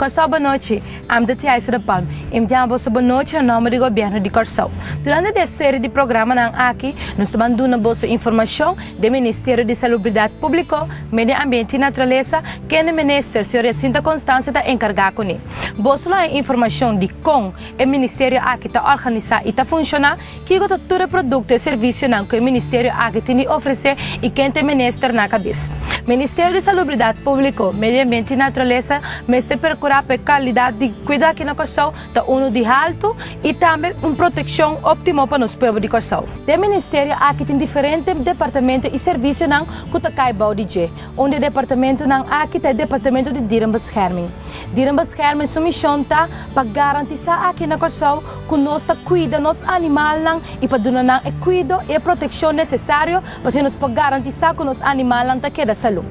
Kòrsou Bonochi, Ami ta Tiaisa de Palm i mi ta yama boso bonochi na nòmber di Gobièrnu di Kòrsou. Durante di e seri di programanan aki nos ta ban duna boso informashon den Ministerio di Salubridat Públiko, Medio Ambiente i Naturalesa, kende Minister señor Jacinta Constancia ta enkargá kuné. Boso lo haña informashon di kon e ministerio aki ta organisá i ta funshoná, Kiko ta tur e produkto e servisionan ku e ministerio aki tin di ofresé i ken ta e minister na kabes? Ministerio di Salubridat Públiko, Medio Ambiente i Naturalesa mester perkurá pa e kalidat di kuido aki na Kòrsou ta unu di haltu i tambe un protekshon óptimo pa nos pueblo di Kòrsou. Den ministerio aki tin diferente departamento i servisionan ku ta kai bou di dje. Un di e departamentonan aki ta e departamento di Dierenbescherming. Dierenbescherming su mishon ta pa garantisá aki na Kòrsou ku nos ta kuida nos animalnan i pa duna nan e kuido i e protekshon nesesario pa asina nos por garantisá ku nos animalnan ta keda salú.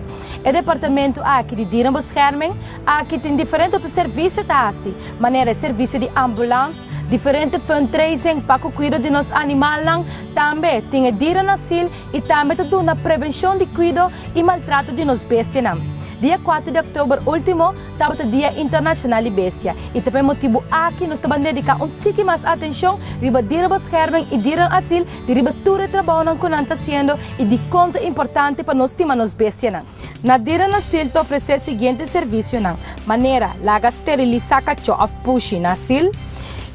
E departamento aki di Dierenbescherming aki tin diferente otro servisio ta hasi, manera e servisio di ambulans, diferente fundraising pa ku kuido di nos animalnan, tambe tin e dierenasiel i tambe ta duna prevenshon di kuido i maltrato di nos bestianan. Dia kuater di òktober último tabata Dia Internashonal di Bestia i ta pa e motibu aki nos ta ban dediká un tiki mas atenshon riba dierenbescherming i dierenasiel di riba tur e trabounan ku nan ta hasiendo i dikon ta importante pa nos stima nos bestianan. Na dierenasiel ta ofresé siguiente servisionan, manera laga sterilisá kachó òf pushi na asil,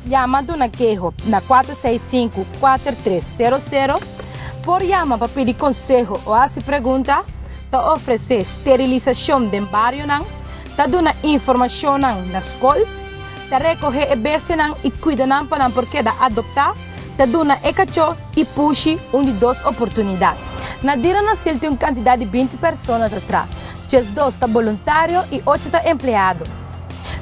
yama duna keho na 465 4300, Por yama pa pidi konseho o hasi pregunta, ta ofresé sterilisashon den barionan, ta duna informashonnan na skol, ta rekohé e bestianan i kuida nan pa nan por keda adoptá, ta duna e kachó i pushi un di dos oportunidat. Na Dierenasiel tin un kantidat di 20 persona ta traha, 12 ta boluntario i ocho ta empleado.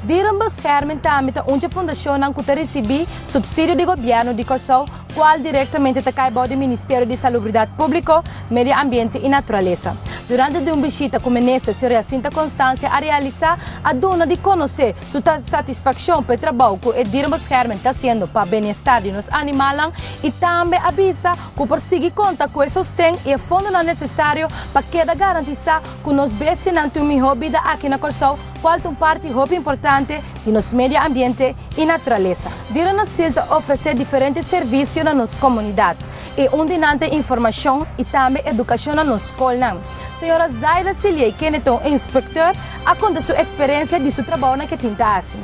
Dierenbescherming tambe ta un dje fundashonnan ku ta risibí supsidio di gobièrnu di Kòrsou kual direktamente ta kai bou di Ministerio di Salubridat Públiko, Medio Ambiente i Naturalesa. Durante di un bishita ku Minister señor Jacinta Constancia a realisá, a duna di konosé su satisfakshon pa e trabou ku e Dierenbescherming ta hasiendo pa bienestar di nos animalnan i tambe a bisa ku por sigui konta ku e sosten i e fondonan nesesario pa keda garantisá ku nos bestianan tin un mihó bida aki na Kòrsou, kual ta un parti hopi importante di nos medio ambiente i naturalesa. Dierenasiel ta ofresé diferente servisio na nos komunidat i un di nan ta informashon i tambe edukashon na nos skolnan. Señora Zaida Siliey, kende ta un inspektor, a konta su eksperensia di su trabounan ke tin ta hasi.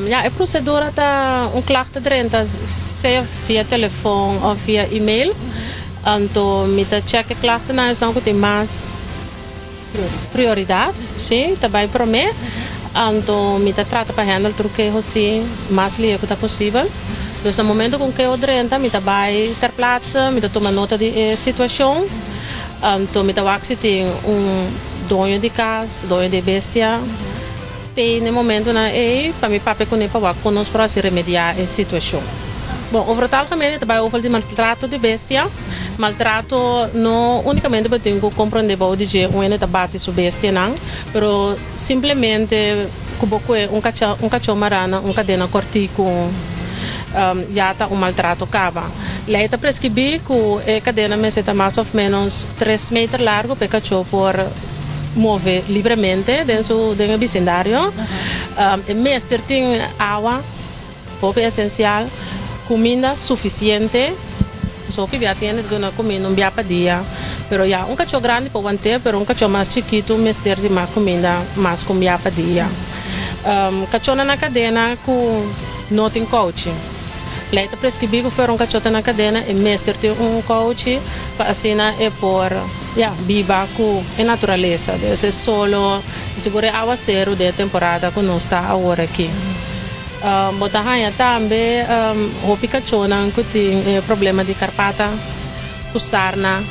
Ya, e prosedura ta un klacht ta drenta sea via telefon òf via email. Anto mi ta chèk e klachtnan esnan ku tin mas. Prioridat, sí, ta bai promé. Anto mi ta trata pa handle tur keho sí mas lihe ku ta posibel. Dus na momento ku un keho drenta mi ta bai ter plaatse, mi ta tuma nota di e situashon. Anto mi ta wak si tin un doño di kas, doño di e bestia te na e momentonan ei pa mi papia kuné pa wak kon nos por hasi remediá e situashon. Bon, over het algemeen e ta bai over di maltrato di bestia. Maltrato no únikamente bo tin ku komprondé bou di dje un hende ta bati su bestianan, pero simplemente ku bo kue un kachó un kachó mará na un kadena kòrtiku ya ta un maltrato kaba. Lei ta preskribí ku e kadena mester ta mas òf ménos tres meter largu pa e kachó por move libremente den su den e bisindario. E mester tin awa. Hopi esensial, kuminda sufisiente. Nos hopi bia tiende ta duna kuminda un bia pa dia, pero ya un kachó grandi por want'é, pero un kachó mas chikitu mester di mas kuminda mas ku un bia pa dia. Kachónan na kadena ku no tin kouchi. Lei ta preskribí ku fuera un kachó ta na kadena e mester tin un kouchi pa asina e por ya biba ku e naturalesa. Dus e solo, sigur e awaseru den e temporada ku nos ta awor aki. Bo ta haña tambe hopi kachónan ku tin e problema di karpata ku sarna.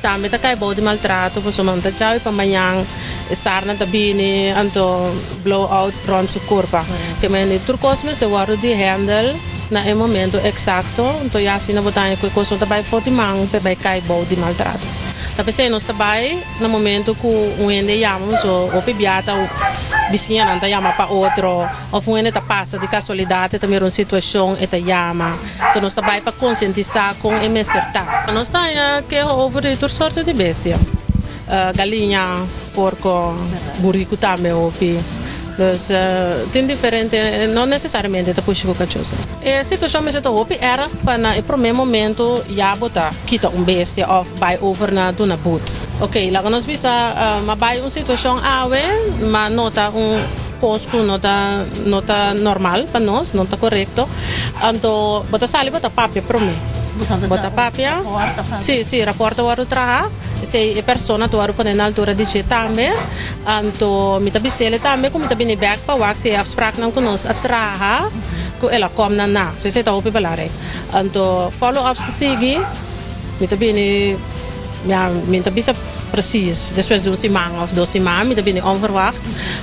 Tambe ta kai bou di maltrato pasobra nan ta djabi pa mañan e sarna ta bini anto blow out rònt su kurpa. Ke mende tur kos mester wòrdu di hèndel na e momento eksakto, anto ya asina bo ta haña ku e kos no ta bai for di man pa e bai kai bou di maltrato. Ta p'esei nos ta bai. Na momento ku un hende yama mi so hopi bia ta bisiñanan ta yama pa otro of un hende ta pasa di kasualidat e ta mira un situashon e ta yama. Enton nos ta bai pa konsientisá kon e mester ta. Nos ta haña keho over di tur sorto di bestia, galiña, porko, buriku tambe hopi. Dus tin diferente, no nesesariamente ta pushi ku kachó si. E situashon mester ta hopi erg pa na e promé momento ya bo ta kita un bestia òf bai over na duna but. Ok, laga nos bisa m'a bai un situashon awe, m'a nota un kos ku no ta no ta normal pa nos, no ta korekto. Anto bo ta sali bo ta papia promé. Bo ta papia, si, si, rapòrt ta wòrdu traha. Esei e persona ta wòrdu pone na altura di dje tambe. Anto mi ta bis'el tambe ku mi ta bini bèk pa wak si e afspraknan ku nos a traha ku el a kòm nan na. So esei ta hopi belangrijk. Anto follow ups ta sigui, mi ta bini, ya, mi ta bisa precies despues di un siman òf dos siman mi ta bini onverwacht.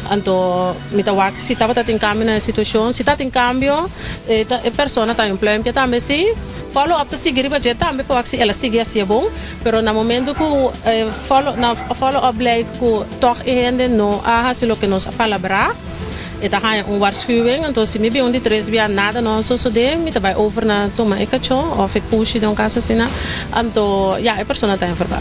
Anto mi ta wak si tabata tin kambio na e situashon. Si ta tin kambio e persona ta un pluimpje tambe si. Follow up ta sigui riba dje tambe pa wak si el a sigui hasié bon. Pero na momento ku e follow na follow up blijk ku tòg e hende no a hasi loke nos a palabrá, e ta haña un waarschuwing. Anto si mi bin un di tres bia nada no a sosodé, mi ta bai over na tuma e kachó òf e pushi den un kaso asina. Anto ya e persona ta enfermá.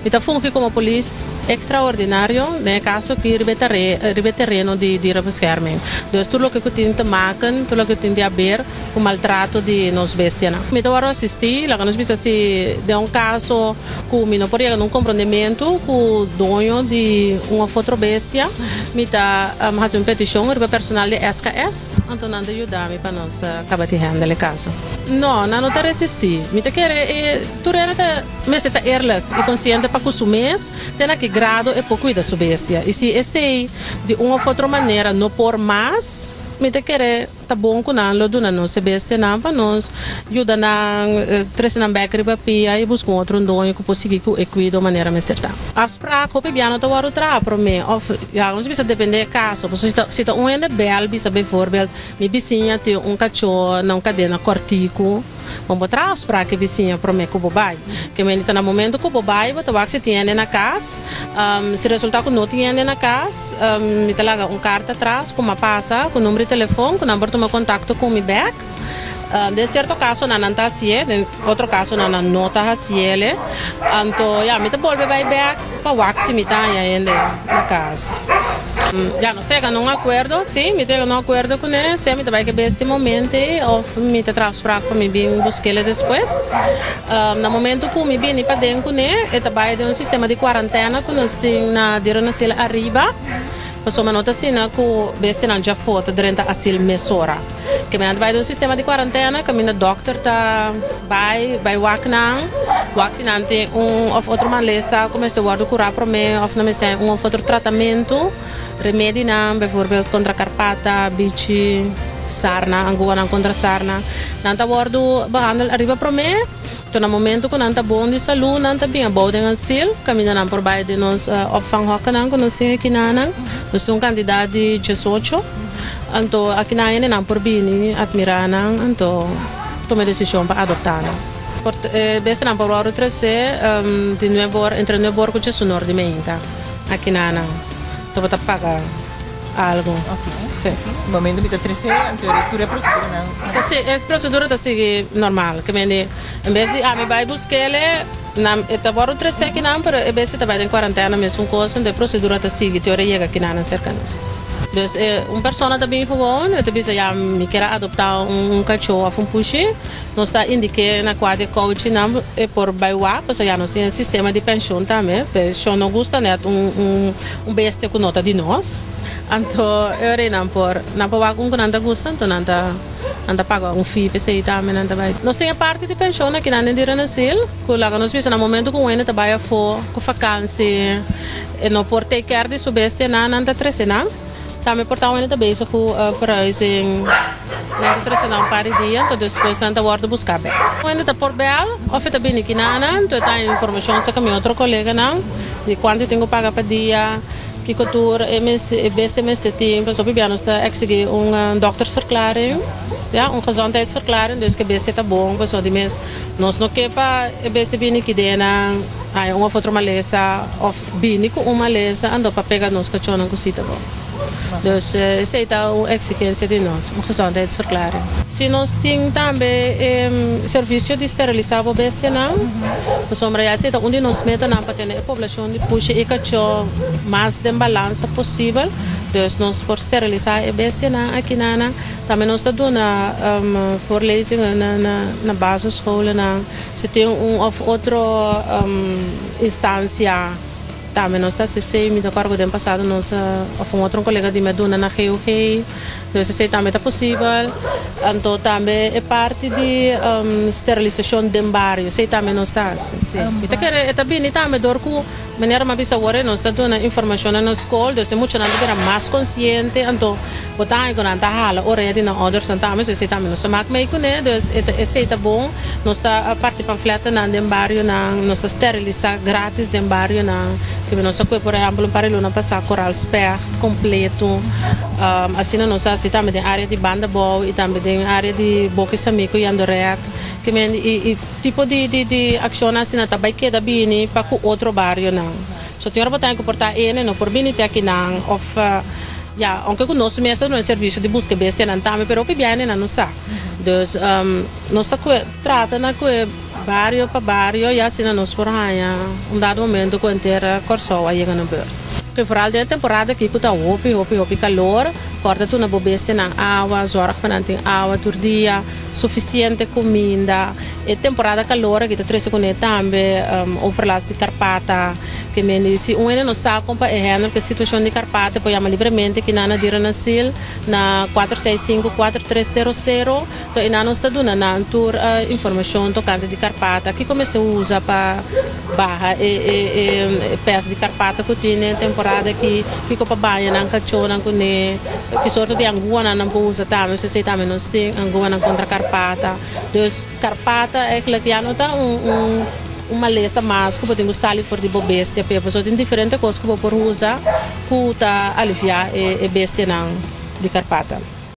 Mi ta fungi komo polis ekstraordinario den e kaso aki riba e tare riba e tereno di dierenbescherming. Dus tur loke ku tin te maken, tur loke tin di haber. Ku maltrato di nos bestianan. Mi ta wòrdu asistí, laga nos bisa si den un kaso ku mi no por yega na un komprondementu ku doño di un òf otro bestia, mi ta hasi un petishon riba personal di SKS, anto nan ta yuda mi pa nos kaba di hèndel e kaso. No, nan no ta resistí. Mi ta kere e tur hende ta mester ta eerlijk i konsiente pa ku su mes te na ki grado e por kuida su bestia. I si esei di un òf otro manera no por mas, mi ta kere. Ta bon ku nan lo duna nos e bestianan pa nos yuda nan trese nan bek riba pia i buska un otro doño ku por sigui ku e kuido manera mester ta. Afsprak, hopi bia no ta wòrdu traha promé òf ya nos bisa dependé e kaso. Pasobra si ta si ta un hende bèl bisa beivoorbeeld mi bisiña tin un kachó na un kadena kòrtiku. Bo por traha afsprak e bisiña promé ku bo bai. Ke mende ta na momento ku bo bai bo ta wak si tin hende na kas. Si resulta ku no tin hende na kas, mi ta laga un karta atras ku mi a pasa ku number di telefon ku nan por tuma kontakto ku mi bèk. Den sierto kasonan nan ta hasié, den otro kasonan nan no ta hasié. Anto ya mi ta bolbe bai bèk pa wak si mi ta haña hende na kas. Ya nos ta yega na un akuerdo, si, mi ta yega na un akuerdo kuné, sea mi ta bai ke bes di momento ei òf mi ta traha afsprak pa mi bin busk'el despues. Na momento ku mi bini paden kuné, e ta bai den un sistema di kuarantena ku nos tin na Dierenasiel Ariba, pasobra no ta asina ku bestianan djafó ta drenta asil mesora. Ke men a bai den un sistema di kuarantena kaminda dòkter ta bai bai wak nan, wak si nan tin un òf otro malesa ku mester wòrdu kurá promé òf nan mester haña un òf otro tratamentu, remedinan beivoorbeeld kontra karpata, bichi, sarna, anguanan kontra sarna. Nan ta wòrdu behandel ariba promé, to na momento ku nan ta bon di salú nan ta bin abou den asil kaminda nan por bai den nos opvanghokkenan ku nos tin akinanan. Nos tin un kantidat di diesocho. Anto akinan hendenan por bini admirá nan anto tuma e desishon pa adoptá nan. Por e bestianan por wòrdu tresé di nuebe or entre nuebe or ku diesunor di meinta akinan nan. Anto bo ta paga algu. Si. Momento mi ta tresé anto tur e proseduranan. Si, e prosedura ta sigui normal. Ke mende en bes di ami bai busk'el nan e ta wòrdu tresé akinan pero e bestia ta bai den kuarantena mesun kos anto e prosedura ta sigui te ora e yega akinan nan serka nos. Dus e un persona ta bin gewoon, e ta bisa ya mi kier a adopta un kachó of un pushi, nos ta indik'é na kua di e kouchinan e por bai wak, pasobra ya nos tin e sistema di penshon tambe, penshon no gusta nèt un un bestia ku no ta di nos, anto e ora ei nan por nan por wak un ku nan ta gusta anto nan ta nan ta paga un fee p'esei tambe nan ta bai. Nos tin e parti di penshon akinan den Dierenasiel ku laga nos bisa na momento ku un hende ta bai afó ku fakansi, E no por take care di su bestianan, nan ta trece nan. Tambe por ta wende ta bezig cu verhuizing, nan ta trece nan un par di dia, enton despues nan ta wordo busca bek. Wende ta por bel of e ta bini kinanan, enton e ta haña informacion cerca mi otro coleganan di cuanto e tin cu paga pa dia, kico tur e mester, e bestia mester tin, pasobra hopi bia nos ta exigi un doktersverklaring, ya, un gezondheidsverklaring, dus cu e bestia ta bon, pasobra di mes nos no ke pa e bestia bini kidenan. Haña un of otro malesa of bini ku un malesa anto pa pega nos kachónan ku si ta bon. Dus esei ta un eksigensia di nos, un gezondheidsverklaring. Si nos tin tambe servisio di sterilisá bo bestianan, pasobra ya esei ta un di nos metanan pa tene e poblashon di pushi i kachó mas den balansa posibel. Dus nos por sterilisá e bestianan akinana. Tambe nos ta duna voorlezingen na basisscholennan. Si tin un òf otro instansia. Tambe nos ta hasi esei, mi ta kòrda ku den pasado nos a, òf un otro kolega di mi a duna na GOG, dus esei tambe ta posibel. Anto tambe e parti di sterilisashon den bario, esei tambe nos ta hasi, si. Mi ta kere e ta bini tambe dor ku manera mi a bisa awor nos ta duna informashon na skol, dus e muchanan ta bira mas konsiente, anto bo ta haña ku nan ta hala orea di nan oudersnan tambe, so esei tambe nos ta mak mei kuné, dus esei ta bon. Nos ta parti pamfletonan den barionan, nos ta sterilisá grátis den barionan. Kiba nos a kue por ehèmpel un par di luna pasá Koraal Specht kompleto. Asina nos a hasi tambe den área di Bandabou i tambe den área di Boki Samiko i Andoret. Kimen i tipo di di akshonnan asina ta bai keda bini pa ku otro barionan. So tin ora bo ta ku por ta ene no por bini te akinan òf ya, ounke ku nos mes ta duna e servisio di buska bestianan tambe pero hopi biaha nan no sa. Dus Nos ta kue trata na kue bario pa bario i asina nos por haña un dado momento ku henter Kòrsou a yega na beurt. Ke vooral den e temporada aki ku ta hopi hopi hopi kalor, kòrda tuna bo bestianan awa, zòrg pa nan tin awa tur dia, sufisiente kuminda. E temporada kalor aki ta trese kuné tambe overlast di karpata. Ke mende si un hende no sa kon pa e handle ku e situashon di karpata e por yama libremente kinan na Dierenasiel na 465 4300. To e nan nos ta duna nan tur informashon tokante di karpata, kiko mester usa pa baha e e pes di karpata ku tin den temporada aki, kiko pa baña nan kachónan kuné, ki sorto di anguanan nan por usa tambe, so esei tambe nos tin anguanan kontra karpata. Dus karpata eigenlijk ya no ta un un un malesa mas ku bo tin ku sali for di bo bestia p'e, pasobra tin diferente kos ku bo por usa ku ta aliviá e bestianan di karpata.